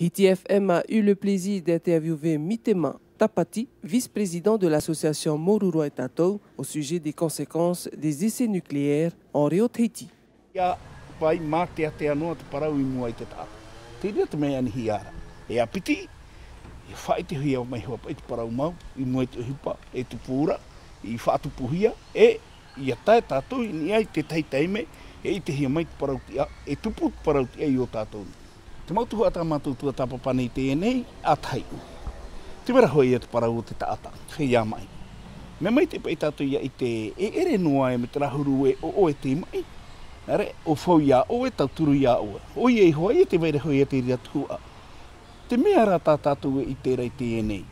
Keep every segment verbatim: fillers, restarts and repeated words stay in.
Hiti F M a eu le plaisir d'interviewer Mitema Tapati, vice-président de l'association Mōrūroa e Tātou, au sujet des conséquences des essais nucléaires en Réo Tahiti. Ia vai māteatea noa te parau i mua i te taʻata. Te reira te mea e anihia ra. E ʻāpiti, e faʻaʻitehia mai hoʻi paʻi te parau mau, i mua i te ʻohipa, e tupu ra, i faʻatupuhia, e ia tae tātou i niʻa i tētahi taime, e ʻitehia mai te parau tiʻa, e tupu te parau tiʻa i ō tātou nei. Te mau tuhaʻa tā mātou tuatāpapa nei teie nei, ʻa tahi. Te mea ra hoʻi ia te parau o te taʻata, feiā maʻi. Mea maitaʻi paʻi tātou ia ʻite, e ʻere noa e me te rāhuru e ʻoʻoe te maʻi. Nā reira, ʻo fau iā ʻoe, tauturu iā ʻoe. ʻOia iho ā ia te vai ra hoʻi ia te reira tuhaʻa. Te mea ra tā tātou e ʻite ra i teie nei.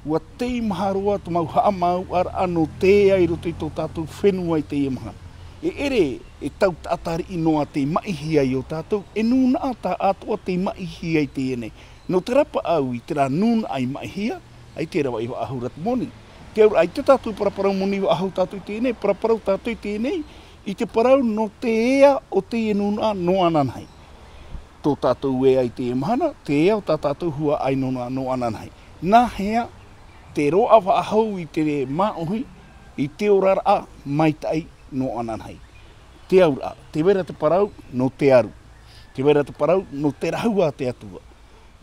ʻUa teimaha roa te mau haʻamāuʻaraʻa nō te ea i roto i tō tātou fenua i teie mahana. E ʻere, e tau taʻata riʻi noa tei maʻihia i ō tātou, e nūnaʻa tā atoʻa tei maʻihia i teie nei. Nō te rapaʻau i terā nūnaʻa i maʻihia, ʻaita e rave faʻahou ra te moni. Te auraʻa, ʻaita tātou paraparau moni faʻahou tātou i teie nei, paraparau tātou i teie nei, i te parau nō te ea o teie nūnaʻa nō ananahi. Tō tātou ea i teie mahana, te ea o tā tātou huaʻai nō, nō ananahi. Nāhea te roaʻa faʻahou i te māʻohi, i te oraraʻa maitaʻi nō ananahi. Te auraʻa, te vai ra te parau nō te aru. Te vai ra te parau nō te rahua a te Atua.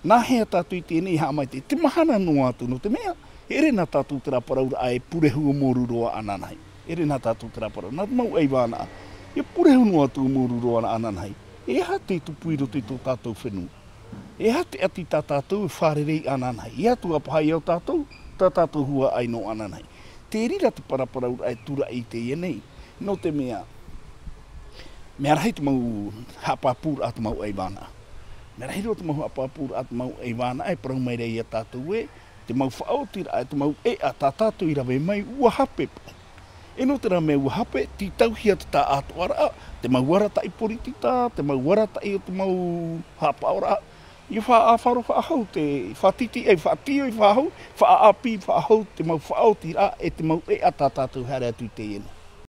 Nāhea tātou i teie nei e haʻamaitaʻi, te mahana noa atu, nō te mea, e ʻere nā tātou terā parauraʻa e purehu ʻo Mōrūroa ananahi. E ʻere nā tātou terā parau, nā te mau ʻaivānaʻa. E purehu noa atu ʻo Mōrūroa ananahi. E aha te tupu i roto i tō tātou fenua? E aha te ʻati tā tātou e fārerei ananahi? E aha atu ā paha ia ō tātou, tā tātou huaʻai nō ananahi? Te reira te paraparauraʻa e tūraʻi i teie nei. Nō te mea, mea rahi te mau haʻapāpūraʻa a te mau ʻaivānaʻa. Mea rahi roa te mau haʻapāpūraʻa a te mau ʻaivānaʻa e parau mai ra ia tātou ē, te mau faʻaotiraʻa, te mau ʻēʻa tā tātou i rave mai, ʻua hape paʻi. E nō terā mea ʻua hape, tītauhia te tāʻātoʻaraʻa, te mau arataʻi poritita, te mau arataʻi o te mau haʻapaʻoraʻa, ʻia faʻaʻāfaro faʻahou, te faʻatitiʻai, faʻatīʻai faʻahou, faʻaʻāpī faʻahou te mau faʻaotiraʻa e te mau ʻēʻa tā tātou e haere atu i teie nei.